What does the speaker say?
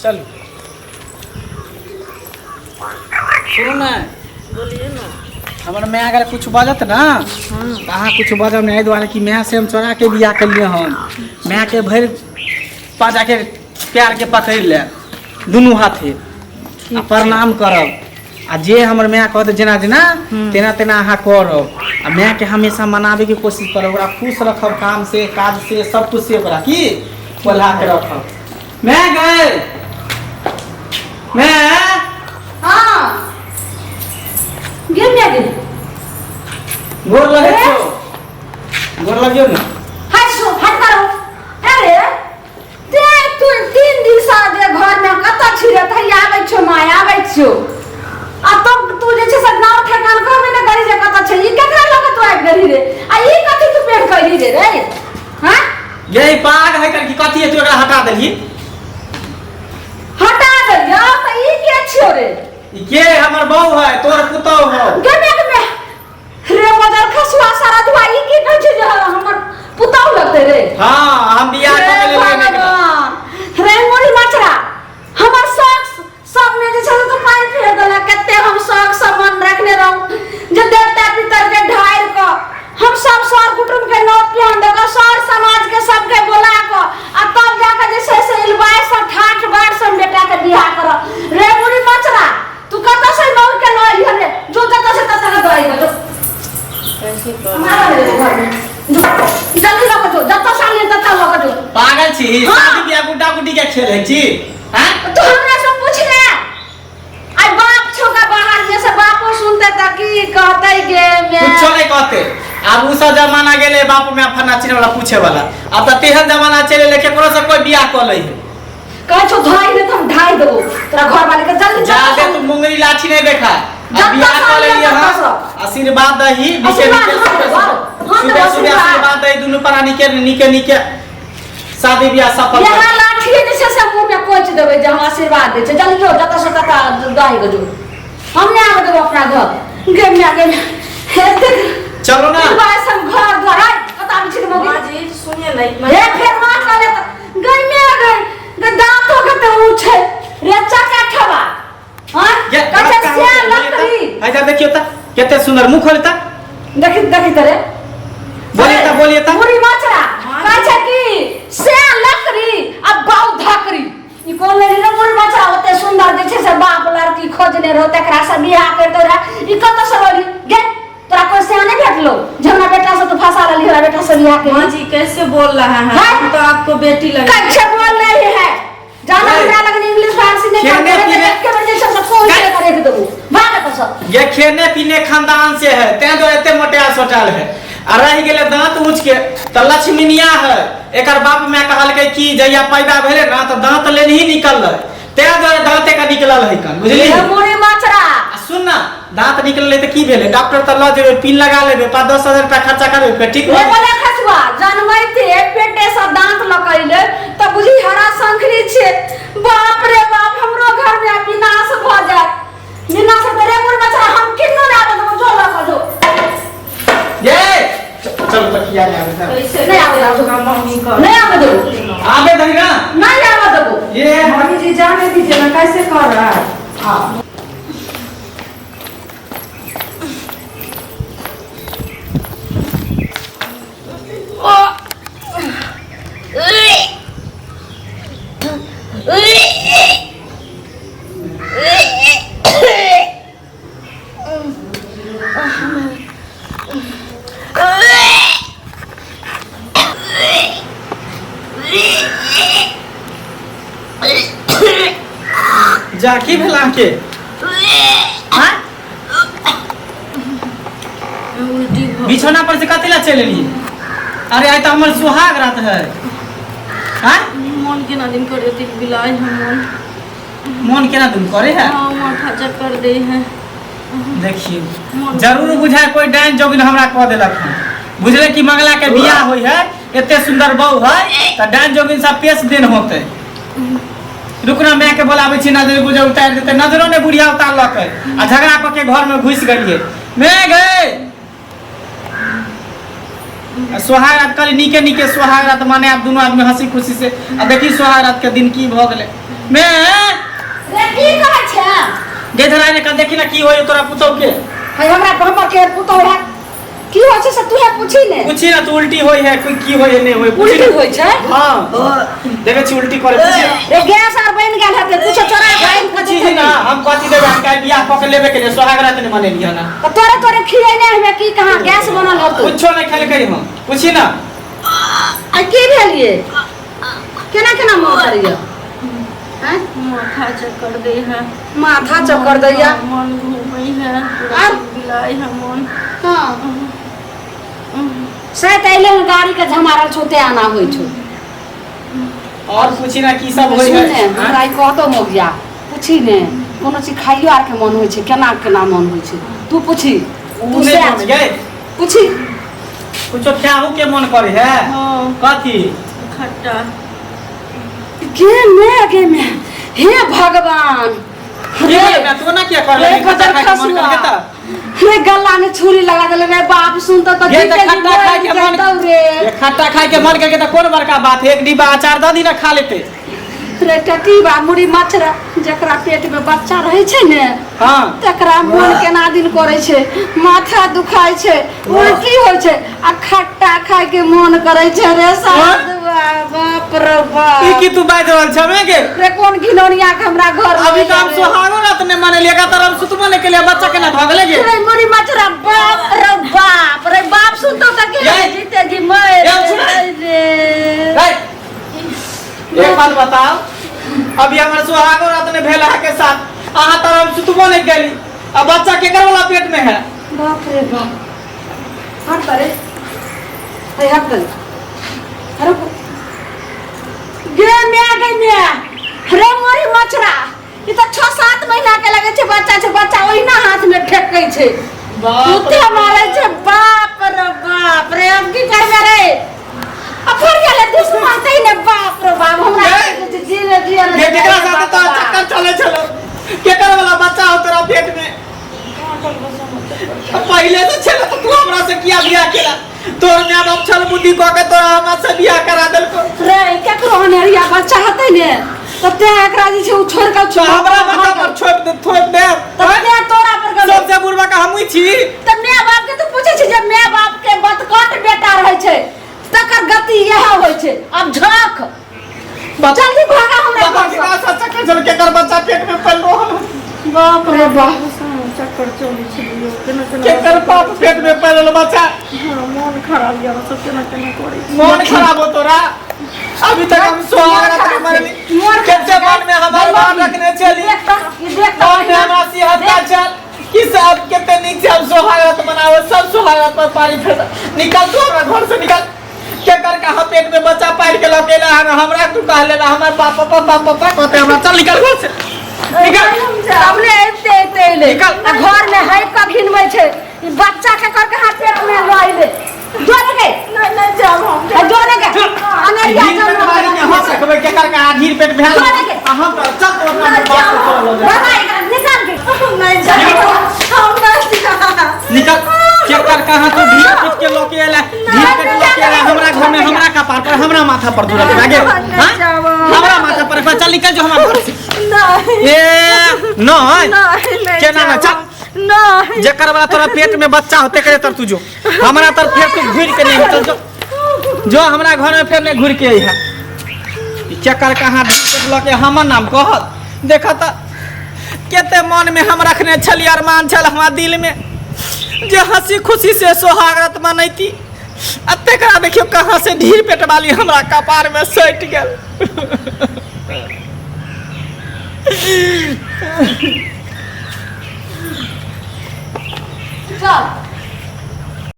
चलू सुनू ने। बोलिए ना। हमर माय अगर कुछ बजत ना तऽ अहाँ कुछ बजब नहि, एहि दुआरे कि माय से हम चोरा के बियाह केलियै हन। माय के भरि पाजा के प्यार के पकड़ि लेब दुनू हाथे आ प्रणाम करब, आ जे हमर माय कहत जेना जेना तेना तेना अहाँ करब, आ माय के हमेशा मनाबे के कोशिश करब, ओकरा खुश रखब काम से काज से सब कुछ से, ओकरा की बोला के रखब। मैं गए मैं। हाँ गिर गया गिर। गोर लगे छो, गोर लगियो ना। हट सो हट करो। अरे ते तू 3 दिन से जे घर में कत छी रे, तहिया आबै छो my आबै छो, आ तब तू जे छै से नाव ठेकान कहबे ने करी जे कत छै, ई केकरा लग तू आबि गेली रे, आ ई कथी तू पेट कैली रे रे? हां ये पाग है कर की कथी है, तू एकरा हटा देलही? हटा देलियो त ई के छियो रे? ई के हमर बहू है, तोर पुतहु हो। गे गे गे रे बदर खसुआ सारा दुआ, ई की कहै छै जे हमर पुतहु लगतै रे? हां, हम बियाह रे कऽ लेलियै ने एकरा। भगवान रे, मोरी मचरा हमर शौक सब में जे छै से तो पानि फेर देलक। कते हम शौक सब मन रखने रहूं जे देवता पितर के ढारि कऽ हम सब सर कुटुम्ब के नोत पिहान दऽ कऽ सर समाज के सबके बोला कऽ आ तब जाके जे छै से इलबाय से ठाठ बाट से हम बेटा के बियाह करब। रे बुढ़ी मचरा, तू कतऽ से मौर के लऽ अइहऽ रे? जो जतऽ से ततऽ के दऽ अइहऽ, जो। कैसे कर हमारा ले घर में जो, जल्दी लऽ कऽ जो, जतऽ से आनलियै ततऽ लऽ कऽ जो। पागल छी? हाँ। शादी बियाह गुड्डा गुड्डी के खेल है छी? हैं? तू हमरा से पूछ ले, आई बाप छोका बाहर में से बापो सुनते त की कहते गे मैं? कुछो नहीं कहते। आब उ सब जमाना गेले बाप में फन्ना चिन्ह वाला पूछे वाला, अब त तेहन जमाना चले ले केकरो से कोई बियाह क लै है। कहै छौ धोइ ले त हम ढाई देबो तोरा घर वाले के, जल्दी जा चल। दे तू मुंगरी लाठी नहीं देखा। अब जब बियाह तक क लेलिए तक हां, सब। आशीर्वाद दही नीके आशीर्वाद नीके हाँ सुबह देबो, हाँ सुबह देबो सुबह आशीर्वाद। आशीर्वाद दही दुनू प्राणी के नीके नीके शादी बियाह सफल यहाँ कर। लाठी जे छै से मुंह में कोच देबै जे हम आशीर्वाद दै छै। जल्दी जो जतऽ से ततऽ दही के जो, हम नहि आबऽ देबो अपना घर। गे माय गे माय, एतेक चलो ना। बस हम घर द्वार आइ कतऽ आबै छी रे मौगी? माँ जी सुनिए ना। हे फेर माँ कहले त गई में गई गई दांतो के ते ऊंच है रे चका ठवा। हां ये कहे दांत कहाँ से होते हैं? बोलिए लकड़ी त। इधर देखियो त केते सुंदर मुंह खोलता। देखी देखी तरे। बोलिए त, बोलिए त। मुरी माछरा कहै छै कि से लकड़ी आ बाउ धकड़ी, ई कोन लेली रे मुरी माछरा? ओते सुंदर जे छै से बाप लड़की खोजने रहो तकरा से बियाह करतो रहे, ई कतऽ से रोली गे? तोरा कोई सियाने नहीं भेटलो जे हमरा बेटा से तू फंसा लेली, हमरा बेटा से बियाह माँ केली? जी कैसे बोल रहा है? हैं? हम तो आपको बेटी लगे। कैसे बोल रही है जाना? नहीं। हमरा लगन इंग्लिश फारसी नहीं खेने करते पीने- के बजे से सबको काय? उठे करे के देबो भाग एतऽ से। ये खेने पीने खानदान से है तें तो एते मोटायल सोटायल है, आ रहि गेलै दांत ऊँच के तऽ लक्ष्मीनिया है। एकर बाप माय कहलकै कि जहिया पैदा भेलै ना तऽ दांत लेनही निकललै, तें दुआरे दांते के निकलल है कन, बुझली? हे मुरी मचरा। आ सुन ना, दांत निकललै तऽ की भेलै? डॉक्टर तऽ लऽ जेबै, पिन लगा लेबै, 5-10 हजार रुपया खर्चा करबै, फेर ठीक हे भऽ जेतै। बोले खसुआ, जनमैते पेटे से दांत लकैले तऽ बुझी हरा संखरी छे। बाप रे बाप, हमरो घर में आब विनाश भऽ जायत, विनाश हेतै रे मुरी मचरा। हम किन्नो नहि आबऽ देबो, जो लऽ कऽ जो। ये चल तऽ किया नहि आबै तऽ? कैसे नहीं आवे देबो। आपका मम्मी का नहीं आबऽ देबो। आबे दही ना। नहीं आबऽ देबो। ये मम्मी जी जाने दीजिए ना, कैसे कर रहा है? हाँ। जा की भेल अहाँके? आँय? उल्टी भऽ बिछौना पर से कथी ला चलि एलियै? अरे आइ तऽ हमर सुहाग रात है। आँय? मन केना दिन करे तिल बिलाय है मन। मोन केना दुन करे है? हाँ, माथा चक्कर दे है। देखियौ जरूर बुझाय कोई डाइन जोगिन हमरा कह देलक हन। बुझले कि मंगला के बियाह होई है, एते सुंदर बहू है तऽ डाइन जोगिन सब पेश दिन होते। रुकना, माय के बोलाबै छी, नजर गुजर उतारि देतै। नजरो ने बुढ़िया उतारलकै आ झगड़ा कऽ के घर में घुसि गेलियै। मैं गए आ सोहाग रात कहली नीके नीके सोहाग रात माने आब दुनू आदमी हंसी खुशी से, आ देखी सोहाग रात के दिन की भऽ गेलै। मैं रे की कहै छै गे धरा ने कल देखी ना की होय तोरा पुतौ के है हमरा हमर के पुतौ है की होइ छै से तू है पूछी ने पूछी ना तू उल्टी होय है कोई की होय है नहीं होय पूछी उल्टी ना। होइ छै हाँ देखे छी उल्टी करे पूछी ना। रे गैस आर बनि गेल हेतै कुछो चोरा के आनि कऽ पूछी देतै। ना हम कथी देबै हम काल्हि बियाह कऽ के लेबे के लिए सोहाग रात नहीं मनेलियै ना तऽ तोरे तोरे खिएने हमे की कहाँ गैस बनल होतौ कुछो नहीं खेलकै हम पूछी ना आ की भेलिए केना केना मोन करैया हैं माथा चक्कर दै है माथा चक्कर दैया मन घूमै है पूरा आर? बिलाइ है मन हाँ से तऽ अइले हन गाड़ी के झमारल छौ ते आना होइ छौ और पूछी ना की सब होय सुन है ने हमरा ई कहतो मोगिया पूछी ने कोनो चीज खाइयो आर के मन होइ छै केना केना मन होइ छै तू पूछी उ तू नहीं सएह मन गए पूछी कुछो खाहू के मन करे है हाँ कथी खट्टा गे मे गे मे हे भगवान की रे भेलै बे? तू ना किया कर रे लेली खट्टा खतर खाय के मन खसुआ कर त रे गला में छुरी लगा देले रे बाप सुन त ये त खट्टा खाय के मन रे ये खट्टा खाय के मन करके त कोन बड़का बात है एक डिब्बा अचार द दी ना खा लेते रे टटीबा मुड़ी मछरा जकरा पेट में बच्चा रहै छै ने हाँ तकरा मोन केना दिन करै छै माथा दुखाइ छै उल्टी होइ छै आ खट्टा खाय के मोन करै छै रे साधुआ बाप रे ई बाप की तू बाजि रहल छमे गे रे कोन घिनौनिया के हमरा घर में अभी तो हम रे। सोहागो रात नहीं मनेलिए का तर हम सुतबो नहीं के लिए बच्चा केना भऽ गेलै गे रे मुड़ी मछरा बाप रे बाप रे बाप सुनतो त के ये। जीते जी मर ये सुन। रे रे, एक बात बताओ अभी हमर सोहागो रात नहीं भेल अहाँ के साथ अहाँ तर हम सुतबो नहीं केली आ बच्चा केकर वाला पेट में है बाप रे बाप हट परे हे हट परे अरे गे म्या गे म्या रे मोरी मछरा ई त 6 7 महीना के लगे छै बच्चा छै बच्चा ओहिना हाथ में फेकै छै बाप कुत्ते मारे छै बाप रे बाप रे हम की करबे रे आ फर गेलै दुश्मन तै ने बाप रे बाप हमरा ये। जी रे जी रे ये केकरा साथ तो चक्कर चले छलो केकर वाला बच्चा हो तोरा पेट में अब पहले तो छल तो तू हमरा से किया बियाह केला तोर माय बाप छल बुद्धि कह के तोरा हमरा से बियाह करा देलको रे केकरो अनेरिया बच्चा हेतै ने तऽ तें एकरा जे छै ओ छोड़ि कऽ तो हमरा बच्चा पर छोड़ दे थोप दे तऽ तें तोरा पर गेलै सबसे बुढ़वा का हमही छी तऽ माय बाप के तऽ पूछै छै जे माय बाप के बतकट बेटा रहै छै तकर गति इएह होइ छै आब झक जल्दी भागा हमरा बाबा घरसँ। के का चक्कर चल केकर बच्चा पेट में पल रहल बाप रे बाप चक्कर चलै छै यौ केना केना केकर बाप पेट में पलल बच्चा हाँ मोन खराब यऽ सब केना केना करै छै मन खराब हो तोरा अभी तक हम सोहाग रात नहीं मरली मोन केते मन में हमार मान रखने चली देख तऽ, ई देख तऽ मन में हमरा सिहरता चल कि सब केते नीक से हम सोहाग रात मनावे सब सोहाग रात पर पानी फेर निकल तू हमरा घर से निकल केकर कहा पेट में बच्चा पार के लकेला हन हमरा तू कह लेला हमर पापा पापा पापा कहते हमरा चल निकल घर से निकल सामने आबिते आबिते अयलै निकल। आ घर में है कब घिनबै छै ई बच्चा के करके हाथ पेट में लऽ अयलै जो ने गे नहि नहि जायब हम आ जो ने गे अनरिया घीर पेट जन्म वाली के हम रखबै केकर कहा घीर पेट भेल जो ने गे। आ हम तो चल तो अपना बाप के चल लऽ जा। बता एकरा निकाल के हम नहि जायब हम नहि जायब निकल केकर कहाँ तू ढीर पीट के लके एला ढीर पेट लके एला हमरा घर में हमरा कपार पर हमरा माथा पर दूर आगे हां हमरा माथा पर चल निकल जो हमरा घर से नहि ए नहीं नहि नहि केना ना चल नहि जेकर वाला तोरा पेट में बच्चा होते करे तर तू जो हमरा तर फेर तू घुर के नहीं चल जो जो हमरा घर में फेर नहीं घुर के अइहा ई चक्कर कहाँ ढीर पेट लके हमर नाम कहत देखा त केते मन में हम रखने छली अरमान छल हमरा दिल में जे हंसी खुशी से सोहागरत मनैती आ तेकरा देखियो कहाँ से ढीर पेट वाली हमरा कपार में सटि गेल चल